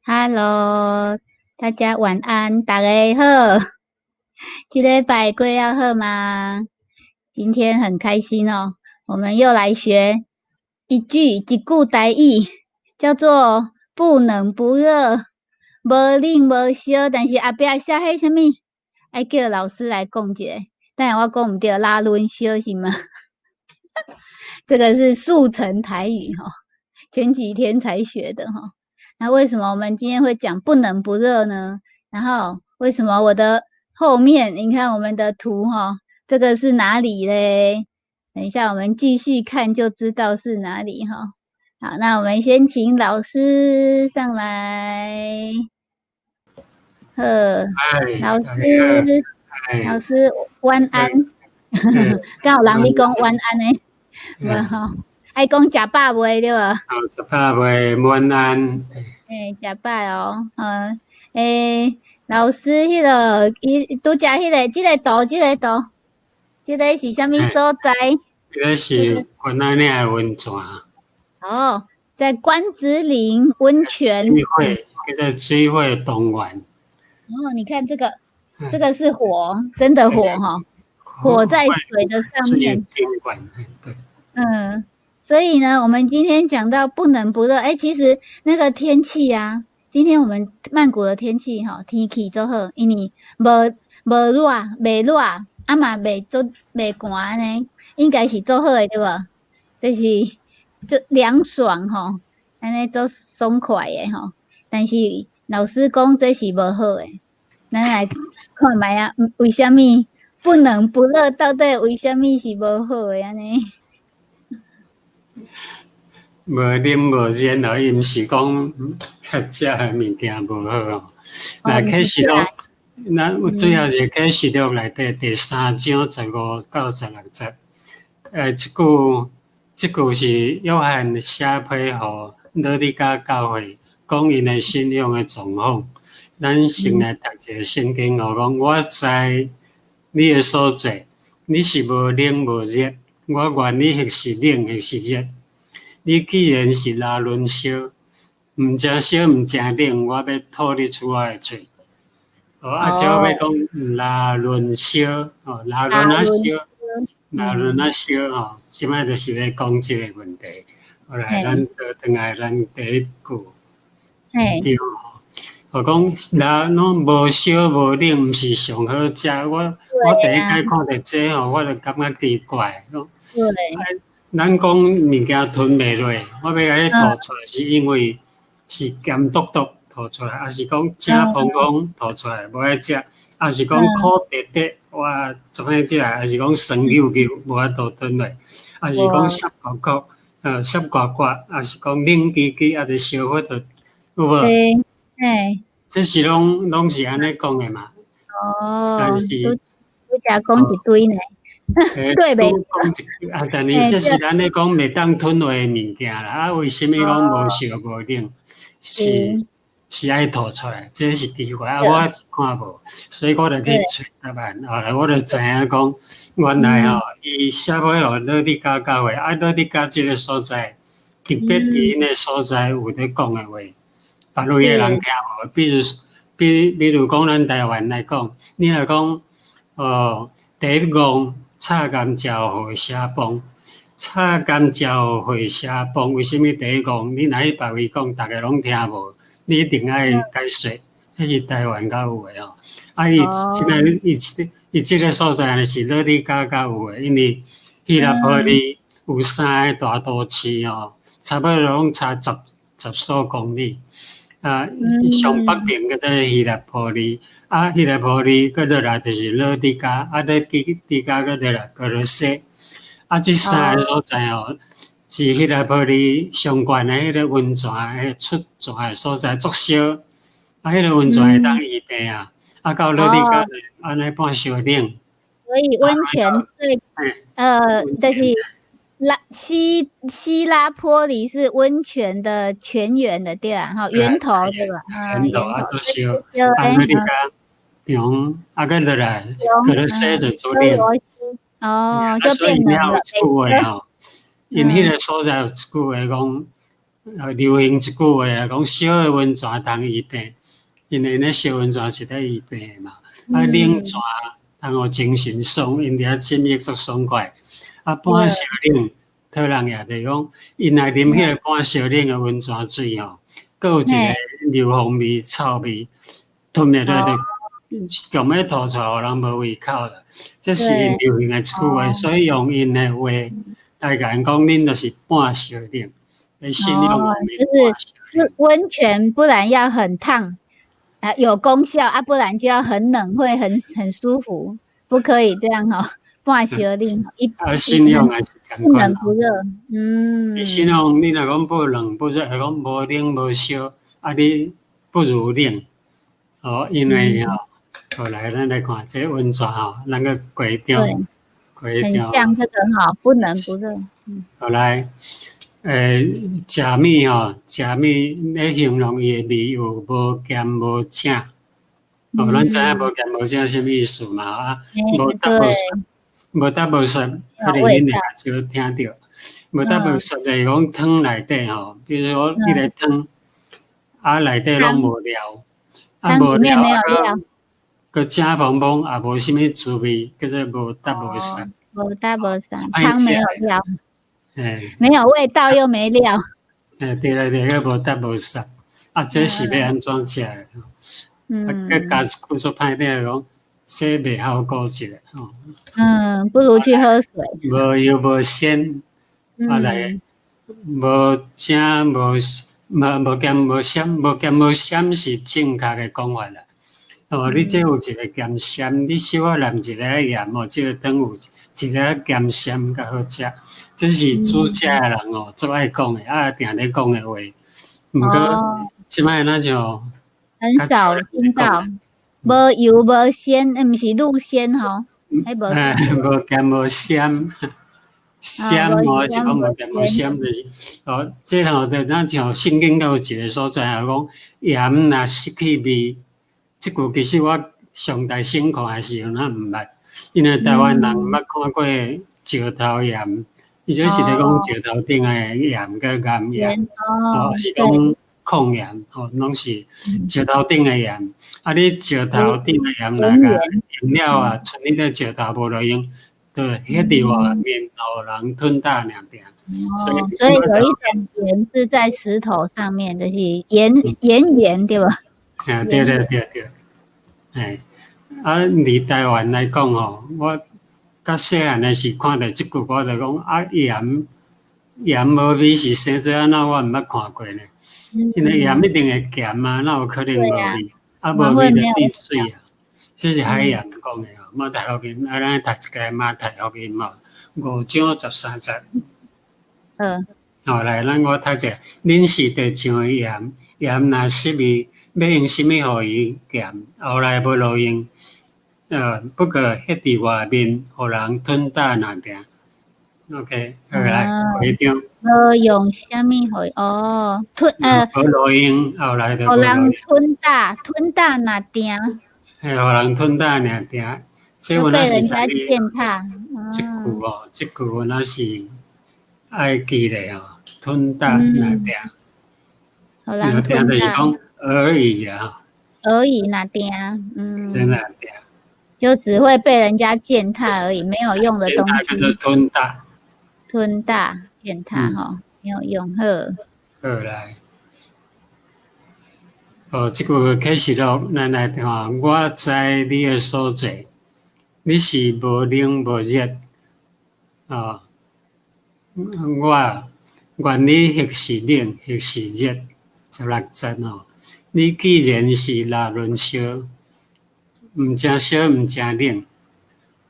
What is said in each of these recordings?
Hello，大家晚安，大家好。這禮拜過猶好嗎？今天很開心哦，我們又來學一句一句台語，叫做不冷不熱，無冷無燒，但是後壁寫彼啥物？愛叫老師來講一下，等下我講毋對，拉倫燒是嗎？這個是速成台語哈，前幾天才學的哈。那為什麼我們今天會講不冷不熱呢？然後為什麼我的後面你看我們的圖哈，這個是哪裡嘞？等一下我們繼續看就知道是哪裡哈。好，那我們先請老師上來。呵，老師，老師晚安。敢有人咧講晚安呢？無吼，愛講食飽未對無？好，食飽未？晚安。欸，食飽哦，嗯，欸，老師，彼個伊拄才彼個，這個圖，這個圖，這個是啥物所在？這個是關仔嶺的溫泉。哦，在關子嶺溫泉。水火叫做水火同源。哦，你看這個，這個是火，真的火哈，火在水的上面。對。嗯，所以呢，我們今天講到不冷不熱，欸，其實那個天氣啊，今天我們曼谷的天氣吼，天氣足好，因為無無熱，袂熱，啊嘛袂足袂寒呢，應該是足好的對無？就是足涼爽吼，按呢足爽快的吼。但是老師講這是無好的，咱來看覓啊，為啥物不冷不熱？到底為啥物是無好的按呢？無冷無熱哦，伊毋是講食的物件無好哦。那啟示錄，咱主要是啟示錄內底第三章15到16節。這句這句是約翰寫批予老底嘉教會，講𪜶的信仰的狀況。咱先來讀一個聖經哦，講我知你的所做，你是無冷無熱，我願你或是冷或是熱。你既然是焦冷燒，毋誠燒毋誠冷，我欲吐你出我的喙。哦，啊，這我欲講焦冷燒，哦，焦冷仔燒，焦冷仔燒吼，這擺就是咧講這個問題。後來咱倒轉來咱第一句，對，我講若攏無燒無冷，毋是上好食。我我第一擺看著這吼，我就感覺奇怪。咱講物件吞袂落，我欲共你吐出來，是因為是鹹篤篤吐出來，抑是講正膨膨吐出來，無愛食，抑是講苦滴滴，哇，足歹食，抑是講酸溜溜，無法度吞落，抑是講澀糊糊，澀呱呱，抑是講冷吱吱，抑是燒火著，有無？嘿。這是攏攏是按呢講的嘛。哦。但是。拄才講一堆呢。對袂？講一啊，但是這是咱咧講袂當吞落的物件啦。啊，為啥物講無燒無冷？是是愛吐出來，這是奇怪啊！我一看無，所以我就去揣答案。後來我就知影講，原來吼，伊寫批予老底嘉教會，啊，老底嘉這個所在，特別佇𪜶的所在有咧講的話，別位的人聽無。比如比比如講，咱台灣來講，你若講哦，第一戇插甘蔗予寫崩，插甘蔗予寫崩，為啥物第一戇？你若去別位講，逐家攏聽無，你一定愛解說，彼是台灣才有的哦。啊，伊這個伊伊這個所在是老底嘉才有的，因為希臘波利有三個大都市哦，差不多攏差十十數公里。啊，上北邊叫做希臘波利，啊，希臘波利閣落來就是老底嘉，啊，老底底嘉閣落來歌羅西。啊，這三個所在哦，是希臘波利上懸的彼個溫泉，彼出泉的所在，足燒。啊，彼個溫泉會當醫病啊，啊，到老底嘉就按呢半燒冷。所以溫泉對，就是拉希希拉波里是溫泉的泉源的對啊，吼，源頭對吧？源頭啊，足燒，啊，老底嘉中，啊，閣落來，歌羅西就足冷。哦，就變冷了。所以有一句話吼，𪜶彼個所在有一句話講，流行一句話啦，講燒的溫泉通醫病，因為咧燒溫泉是咧醫病的嘛。啊，冷泉通予精神爽，𪜶佇遐浸浴足爽快。啊，半燒冷，討人厭就是講，𪜶若啉彼個半燒冷的溫泉水吼，閣有一個硫磺味、臭味，吞入來就強欲吐出來，予人無胃口啦。這是𪜶流行的一句話，所以用𪜶的話來共𪜶講，恁就是半燒冷。哦，就是溫泉，不然要很燙，啊，有功效啊，不然就要很冷，會很舒服，不可以這樣吼，半燒冷，一啊，信仰也是仝款。不冷不熱，嗯。信仰你若講不冷不熱，講無冷無燒，啊，你不如冷，哦，因為吼，後來咱來看這溫泉吼，咱閣過張，過很像這個吼，不冷不熱。後來。食物吼，食物咧形容伊的味有無鹹無正，哦，咱知影無鹹無正啥物意思嘛？啊，無搭無澀，無搭無澀，可能恁會較少聽著。無搭無澀就是講湯內底吼，比如講彼个湯，啊內底攏無料，啊無料啊，閣閣正滂滂，也無啥物滋味，叫做無搭無澀。無搭無澀，湯沒有料。沒有味道又沒料。欸，對對對，閣無搭無澀，啊，這是欲按怎食的？啊，閣加一句說歹聽講，這袂好過一個吼。嗯，不如去喝水。無油無鮮，啊來，無正無無無鹹無鹹，無鹹無鹹是正確的講法啦。哦，你這有一個鹹鹹，你小可淋一个鹽哦，這個湯有一個鹹鹹較好食。這是煮食的人哦，足愛講的，啊，定咧講的話。毋過，這擺若像很少聽到，無油無鮮，毋是滷鮮吼，彼無。無鹹無鹹，鹹哦，是講無鹹無鹹，就是哦，這吼就若像聖經閣有一個所在啊，講鹽若失去味，這句其實我上大先看的時陣，我毋捌，因為台灣人毋捌看過石頭鹽。伊這是咧講石頭頂的鹽佮岩鹽，哦，是講礦鹽，吼，攏是石頭頂的鹽。啊，你石頭頂的鹽若共用了啊，賰彼個石頭無路用，就彼佇外面予人吞膽爾爾。所以，所以有一種鹽是在石頭上面，就是岩岩鹽，對無？啊，對對對對，欸，啊，佇台灣來講吼，我較細漢的時看著這句，我就講啊，鹽鹽無味是生做按怎？我毋捌看過呢。因為鹽一定會鹹啊，哪有可能無味？啊，無味就變水啊。這是海鹽講的吼，馬太福音，啊，咱讀一个馬太福音吼，5章13節。好，來，咱我讀者，恁是地上的鹽，鹽若失味，欲用啥物予伊鹹？後來無路用。不過彼佇外面，予人吞膽爾爾。OK，好來，下一張。無用啥物予哦，吞無路用，後來就予人吞膽，吞膽爾爾。嘿，予人吞膽爾爾，這有被人家踐踏。這句哦，這句有若是愛記咧哦，吞膽爾爾。予人吞就是講而已啊。而已爾爾，嗯。真爾爾。就只會被人家踐踏而已，沒有用的東西。吞膽。吞膽踐踏吼，沒有用好。好來，哦，這句啟示錄，咱來看。我知你的所作，你是無冷無熱，哦，我願你或是冷，或是熱，16節哦。你既然是焦圇燒，毋誠燒毋誠冷，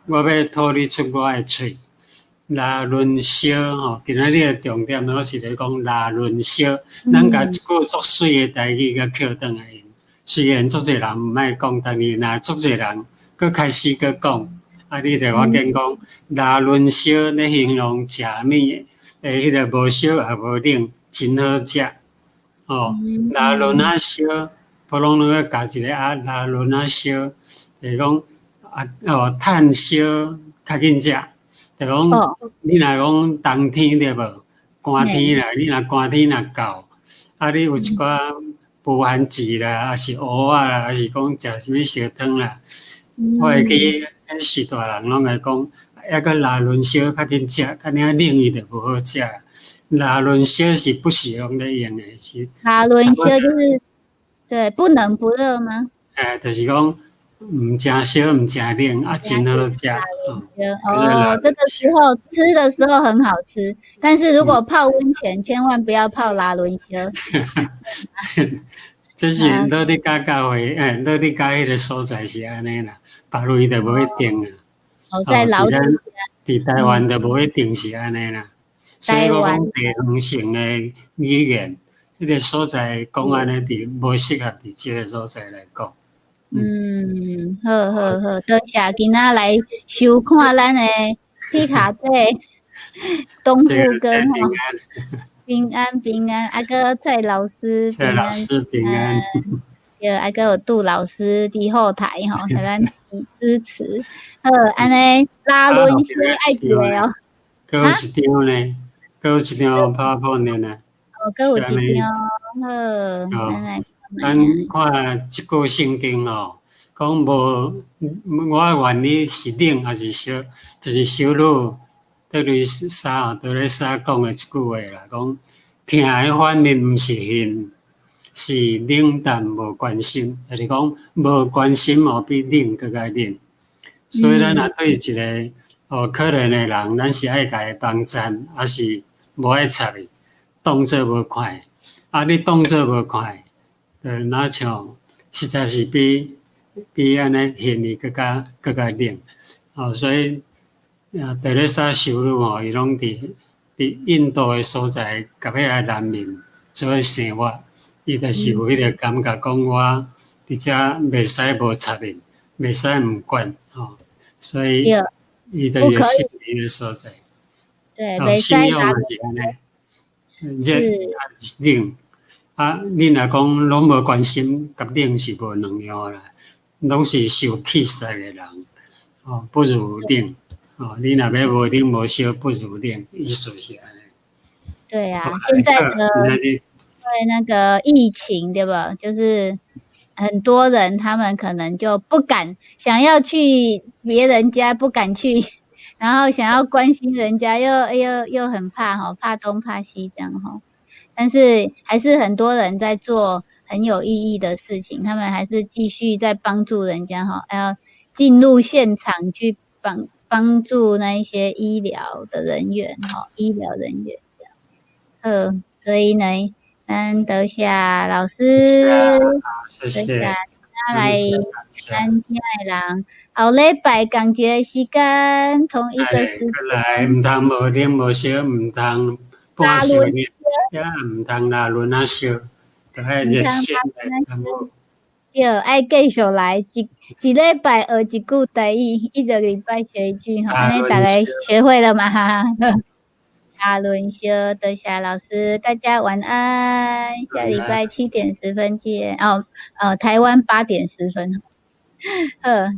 我欲吐你出我的喙。焦圇燒吼，今仔日的重點攏是咧講焦圇燒。咱共一句足媠的台語共抾轉來用，雖然足濟人毋愛講，但是若足濟人閣開始閣講，啊，你就發現講焦圇燒咧形容食物的彼個無燒也無冷，真好食。哦，焦圇仔燒，普通攏閣加一個啊，焦圇仔燒，就是講啊哦，炭燒較緊食。就講你若講冬天對無？寒天啦，你若寒天若到，啊，你有一寡無番薯啦，抑是芋仔啦，抑是講食啥物燒湯啦，我會記彼時大人攏會講，抑閣拉圇燒較緊食，較爾冷伊就無好食。拉圇燒是不時攏咧用的，是。拉圇燒就是對，不冷不熱嗎？欸，就是講毋誠燒，毋誠冷，啊，真好食。哦，這個時候吃的時候很好吃，但是如果泡溫泉，千萬不要泡拉圇燒。這是老底嘉教會，欸，老底嘉彼个所在是按呢啦，別位就無一定啊。哦，在老底佇台灣就無一定是按呢啦。所以我講地方性的語言，彼個所在講按呢，佇無適合佇這個所在來講。嗯，好好好，多謝今仔來收看咱的皮卡仔東富哥吼，平安平安，啊閣蔡老師，蔡老師平安，對，啊閣有杜老師佇後台吼，予咱支持，好，按呢拉圇燒愛記得哦。閣有一張呢，閣有一張 PowerPoint 呢。哦，閣有一張，好，咱來。咱看這句聖經哦，講無我願你是冷抑是燒，就是修女德蕾莎德蕾莎講的這句話啦，講疼的反面毋是恨，是冷淡無關心，就是講無關心哦，比冷閣較冷。所以咱若對一個哦可憐的人，咱是愛共伊幫贊，抑是無愛插伊，當做無看？啊，你當做無看？若像實在是比按呢恨伊閣較閣較冷，哦，所以啊，德蕾莎修女吼，伊攏佇印度的所在，共彼个難民做伙生活，伊就是有彼個感覺，講我佇遮袂使無插伊，袂使毋管，吼，所以伊就是心靈的所在。對，袂使信仰嘛是按呢，熱抑是冷？啊，你若講攏無關心，佮冷是無兩樣啦，攏是受氣勢的人，哦，不如冷。哦，你若欲無冷無燒，不如冷，意思是按呢。對啊，現在的對那個疫情，對吧？就是很多人他們可能就不敢想要去別人家，不敢去，然後想要關心人家，又很怕吼，怕東怕西這樣吼。但是還是很多人在做很有意義的事情，他們還是繼續在幫助人家哈，要進入現場去幫助那一些醫療的人員哈，醫療人員這樣。好，所以呢，咱多謝老師，謝謝，來咱聽的人，後禮拜仝一个時間，同一個時間。來，毋通無冷無燒，毋通半燒熱，也毋通拉圇仔燒，著愛熱身來才好。對，愛繼續來一禮拜學一句台語，一個禮拜學一句吼，按呢大家學會了嗎？拉圇燒，多謝老師，大家晚安，下禮拜7點10分見。哦哦，台灣8點10分。好。